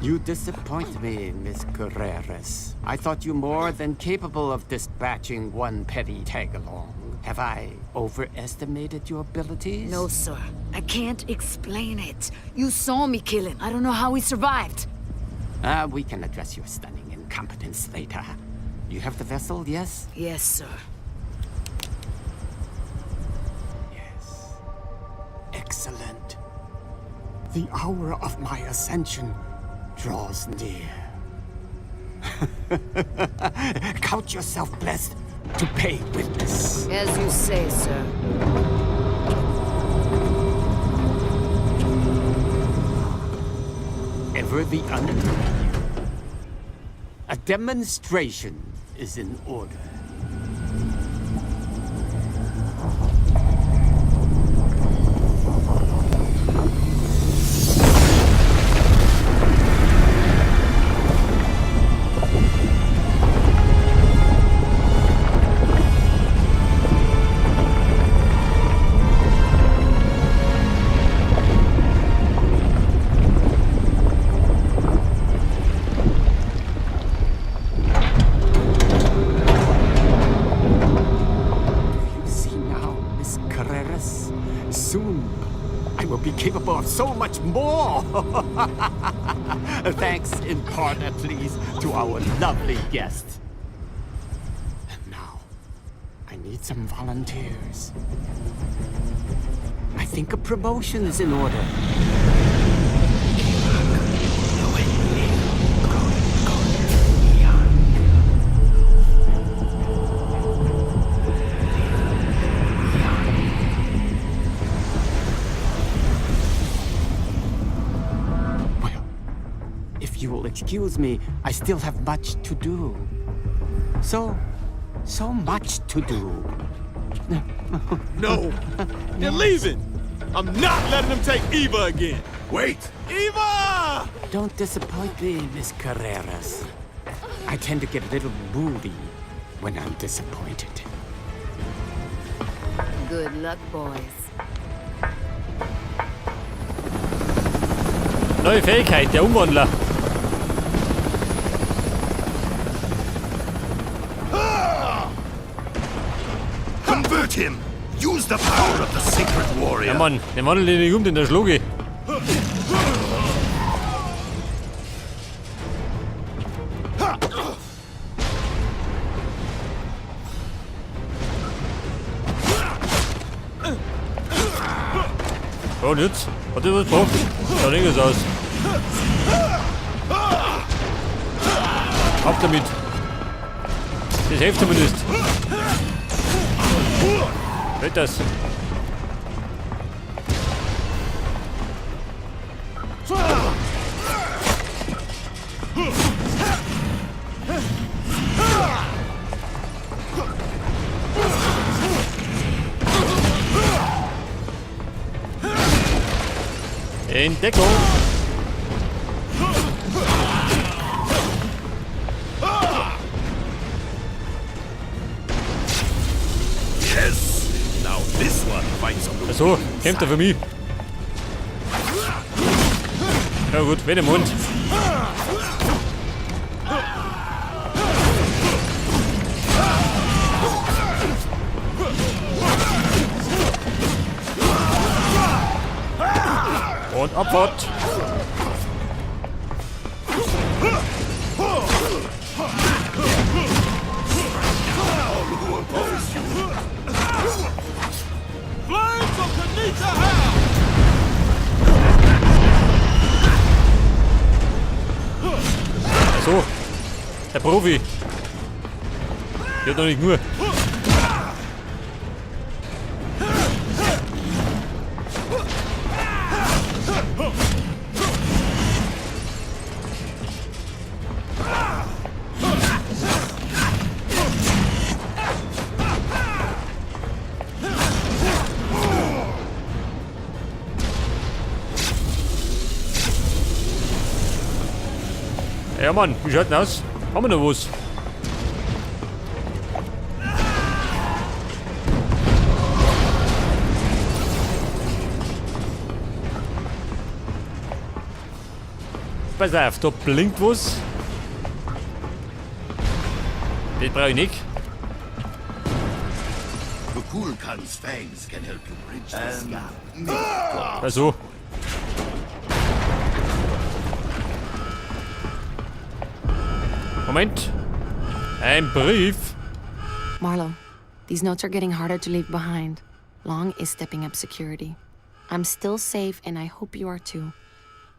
You disappoint me, Miss Carreras. I thought you more than capable of dispatching one petty tagalong. Have I overestimated your abilities? No, sir. I can't explain it. You saw me kill him. I don't know how he survived. We can address your stunning incompetence later. You have the vessel, yes? Yes, sir. Yes. Excellent. The hour of my ascension draws near. Count yourself blessed to pay witness. As you say, sir. Ever the unfamiliar. A demonstration is in order. Do you see now, Miss Carreras? Soon, I will be capable of so much more. Thanks in part, at least, to our lovely guest. And now, I need some volunteers. I think a promotion is in order. Well, if you will excuse me, I still have much to do. So much to do. No! They're leaving! I'm not letting them take Eva again! Wait! Eva! Don't disappoint me, Miss Carreras. I tend to get a little moody when I'm disappointed. Good luck, boys. Neue Fähigkeit, der Umwandler. Convert him! Use the power of the sacred warrior! Ja Mann, den wandel ich nicht um, den der schlug ich. Oh, und jetzt? Hat der was gebracht? Schaut irgendwas aus. Auf damit! Das hilft zumindest. Wird das? In Deckung! Yes! Now this one fights on the Achso, kämpft er für mich. Ja gut, wenn im Mund. Und Abfahrt. Flames of Kanita House! So, der Profi. Ich hab noch nicht nur. Ja Mann, wie schaut denn aus? Haben wir noch was? Pass auf, da blinkt was. Das brauche ich nicht. Kukulkan's fangs can help you bridge this gap. Also. Moment. Ein Brief. Marlowe, these notes are getting harder to leave behind. Long is stepping up security. I'm still safe, and I hope you are too.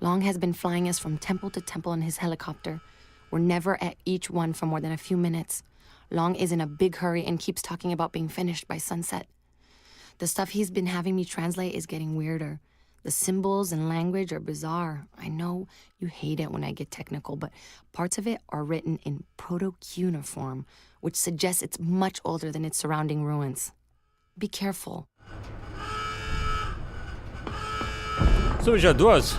Long has been flying us from temple to temple in his helicopter. We're never at each one for more than a few minutes. Long is in a big hurry and keeps talking about being finished by sunset. The stuff he's been having me translate is getting weirder. The symbols and language are bizarre. I know you hate it when I get technical, but parts of it are written in proto cuneiform, which suggests it's much older than its surrounding ruins. Be careful. So, wie schaut du aus?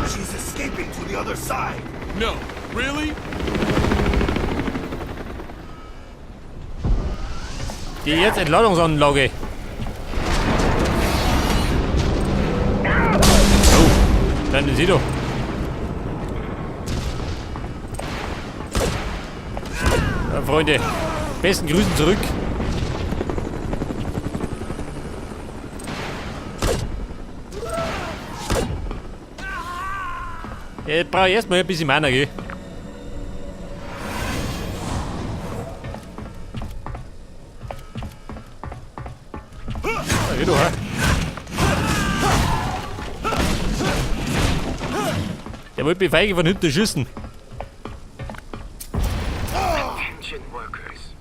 She's escaping to the other side. No, really? Die Erzentladungsanlage. Oh, dann Sie doch. Ja, Freunde, besten Grüßen zurück. Ich brauche erstmal ein bisschen Mana, gell? Da geh doch, hä? Der wollte mich feige von hinten schießen. Attention workers.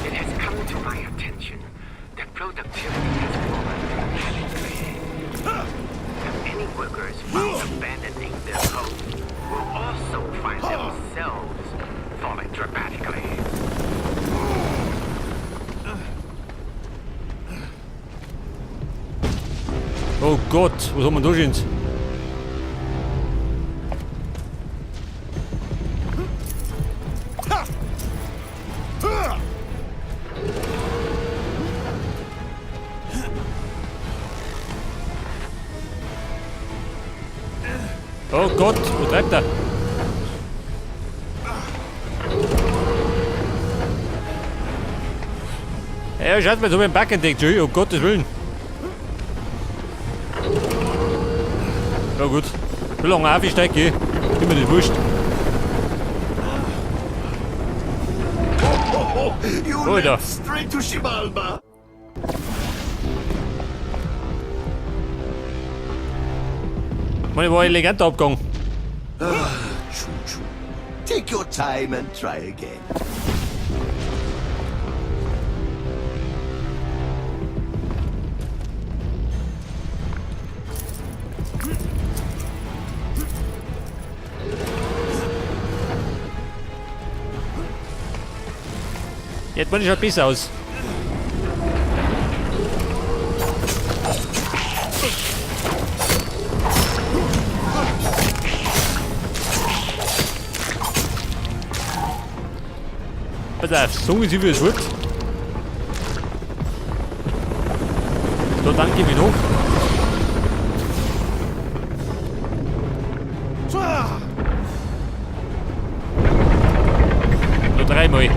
It has come to my attention that productivity has fallen dramatically. That many workers found abandoning their posts will also find themselves falling dramatically. Oh Gott, was haben wir da schon? Oh Gott, wo treibt er? Ja, schaut mal, jetzt hab ich einen Bug entdeckt, schon. Oh Gottes Willen. Ja gut. So lange aufsteige, gell? Bin mir nicht wurscht. Oh, you Alter. leapt straight to Xibalba. Meine war eleganter Abgang. Choo choo. Take your time and try again. Jetzt bin ich schon besser aus. Pass auf, sagen Sie, wie es wird. Da danke ich mich noch. Nur dreimal.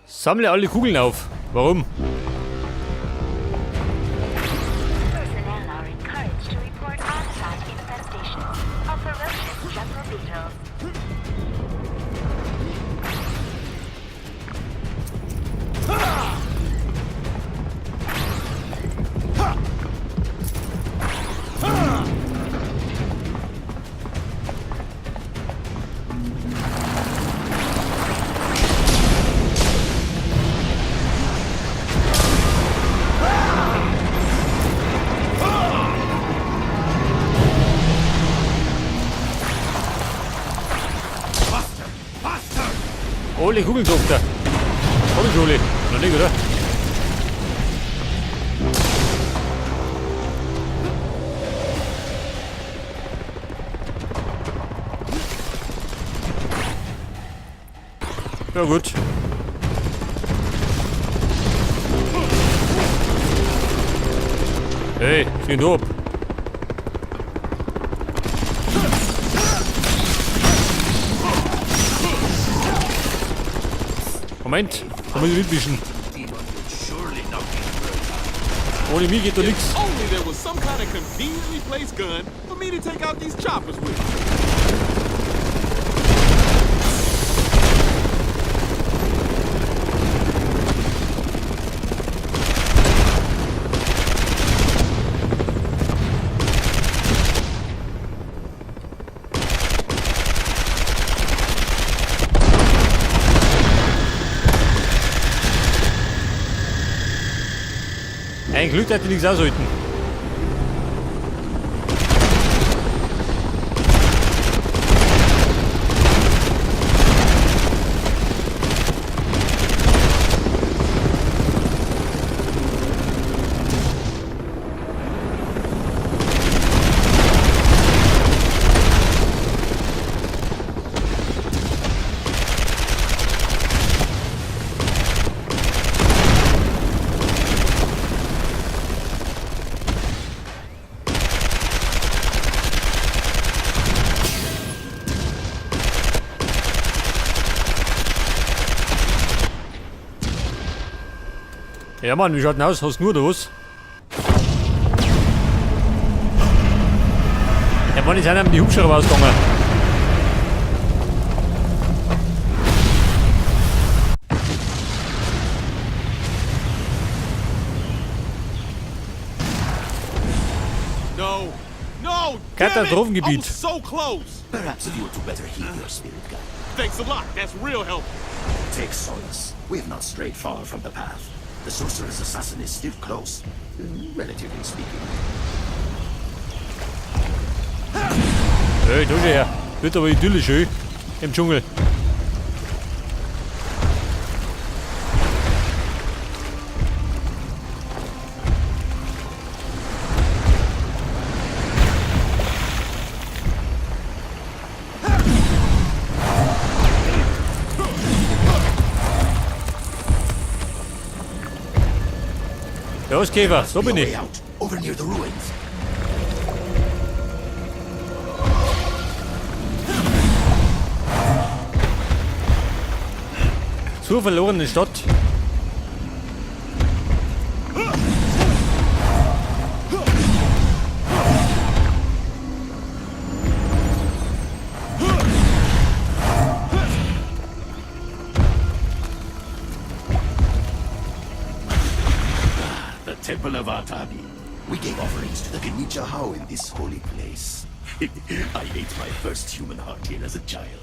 Sammle alle Kugeln auf. Warum? Personnel are encouraged to report on-site infestations of ferocious jungle beetles. Faster! Faster! Alle Kugeln, sagt er. Hab ich schon alle. Noch nicht, oder? Ja gut. Hey, was geht ab? Moment, da muss ich mitmischen. Ohne mich geht da nichts. Only there was some kind of conveniently placed gun for me to take out these choppers with. Ein Glück, dass die nichts aushalten. Ja Mann, wie schaut denn aus? Hast du nur oder was? Ja Mann, ist einer mit dem Hubschrauber ausgegangen. No. No! Damn it! I Katastrophengebiet. was so close! Perhaps if you were to better heed your spirit guide. Thanks a lot. That's real help. Take solace. We have not strayed far from the path. The sorcerer's assassin is still close, relatively speaking. Hey, da schau her. Wird aber idyllisch, ey. Im Dschungel. Los, Käfer, so bin Your ich. way out, over near the ruins. Zur verlorenen Stadt. The Temple of Atabi. We gave offerings to the Kenicha Hao in this holy place. I ate my first human heart here as a child.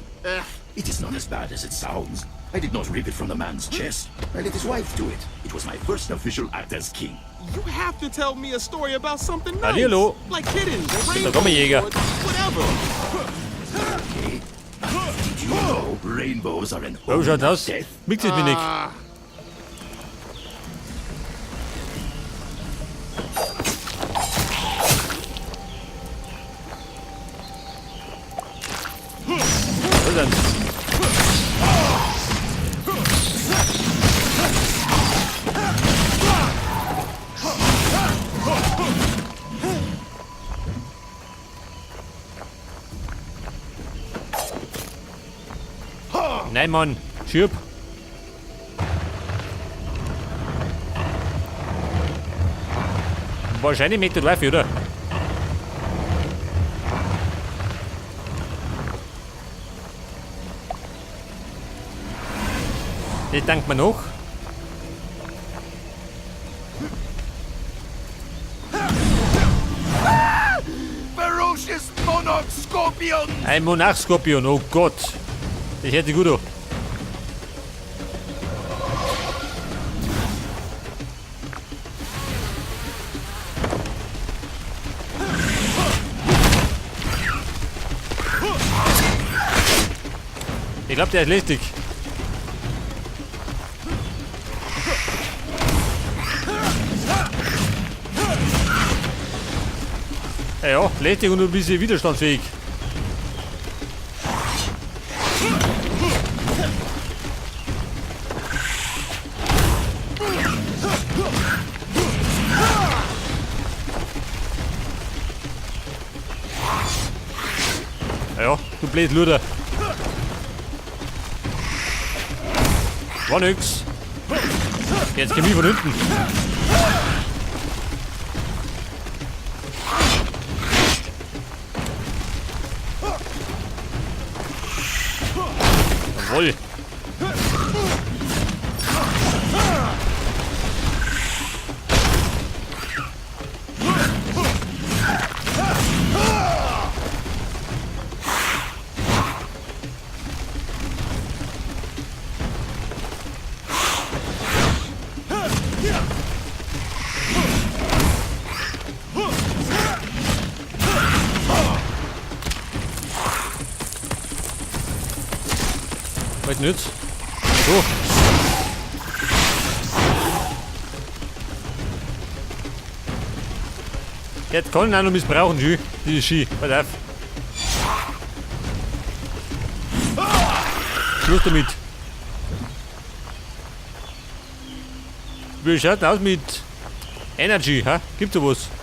It is not as bad as it sounds. I did not rip it from the man's chest. I let his wife do it. It was my first official act as king. You have to tell me a story about something nice. Hallihallo. Like kittens or Der rainbows Gummi-Jäger. or whatever. Okay. Did you know rainbows are an Oh, omen schaut of aus. death? Mixt es mir nicht. Da sind's. Nein, Mann. Schirp. Wahrscheinlich mit der Life, oder? Das dankt man noch. Ferocious monarch scorpion! Ein Monarch-Skorpion, oh Gott. Das hört sich gut an. Ich glaube, der ist lästig. Ja, ja, lästig und ein bisschen widerstandsfähig. Blöd Luder. War nix. Jetzt komm ich von hinten. Jawohl. Weiß nicht. So. Jetzt kann ich auch noch missbrauchen, Ski. Diese Ski. Pass auf. Schluss damit. Wie schaut denn aus mit Energy, ha? Gibt's da was?